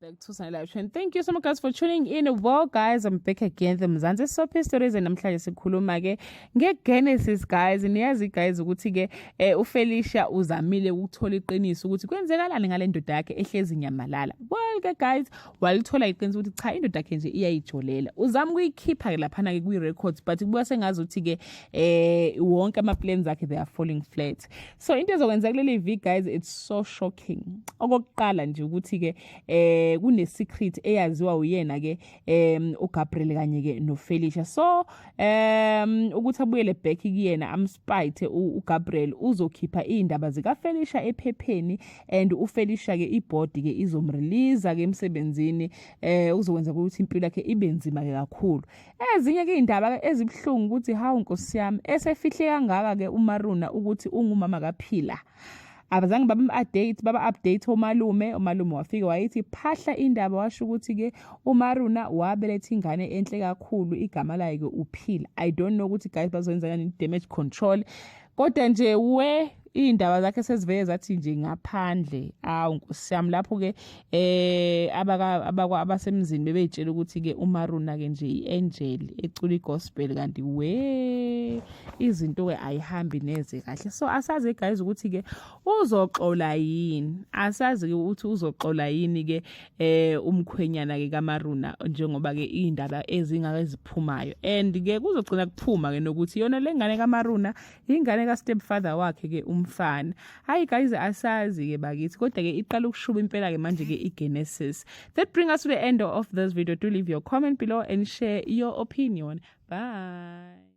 Back to Sunny Live Trend. Thank you so much, guys, for tuning in. Well, guys, I'm back again. The Mzansi Soapy Stories, and namhlanje sikhuluma ke ngeGenesis, guys. Niyazi, guys, ukuthi ke uFelicia uzamile ukuthola iqiniso ukuthi kwenzekalani ngale ndoda yakhe ehlezi inyamalala. Well ke, guys, walithola iqiniso ukuthi cha, indoda yakhe nje iyayijolela. Uzama ukuyikhipha ke laphana ke kwi-records, but kubuya sengazi ukuthi ke wonke ama plans akhe, they are falling flat. So into ezokwenzeka kuleli viki, guys, it's so shocking. Okokuqala nje ukuthi ke kune secret eyaziwa uyena ke uGabriel kanye ke noFelicia. So ukuthi abuyele back kuyena, amspite uGabriel, uzokhipha indaba zika Felicia ephepheni, and uFelicia ke iboard ke izomrelease ke emsebenzini, uzokwenza ukuthi impilo yakhe ibe nzima ke kakhulu. Ezinye ke indaba ke ezibhlungu ukuthi, hawu nkosi yami, esefihle kangaka ke uMaruna ukuthi ungumama kaPhila, abazange baba update omalume. Umalume wafika wayithi phahla indaba, washo ukuthi ke uMaruna wabeletha ingane enhle kakhulu, igama layo ke uPhila. I don't know ukuthi, guys, bazoyenza kanjani damage control, kodwa nje we iy'ndaba zakhe sezivele zathi nje ngaphandle. Awu nkosi yami, lapho ke abaka abakwa abasemzini bebeyitshela ukuthi ke uMaruna ke nje iangel ecula igospel, kanti we izinto ke ayihambi neze kahle. So asazi, guys, ukuthi ke uzoxola yini. Asazi ke ukuthi uzoxola yini ke umkhwenyana ke kaMaruna, njengoba ke indaba ezingaka eziphumayo, and ke kuzogcina kuphuma ke nokuthi yona lengane kaMaruna ingane ka stepfather wakhe ke umfana. Hayi guys, asazi ke bakithi, kodwa ke iqala ukushuba impela ke manje ke iGenesis. That bring us to the end of this video. Do leave your comment below and share your opinion. Bye.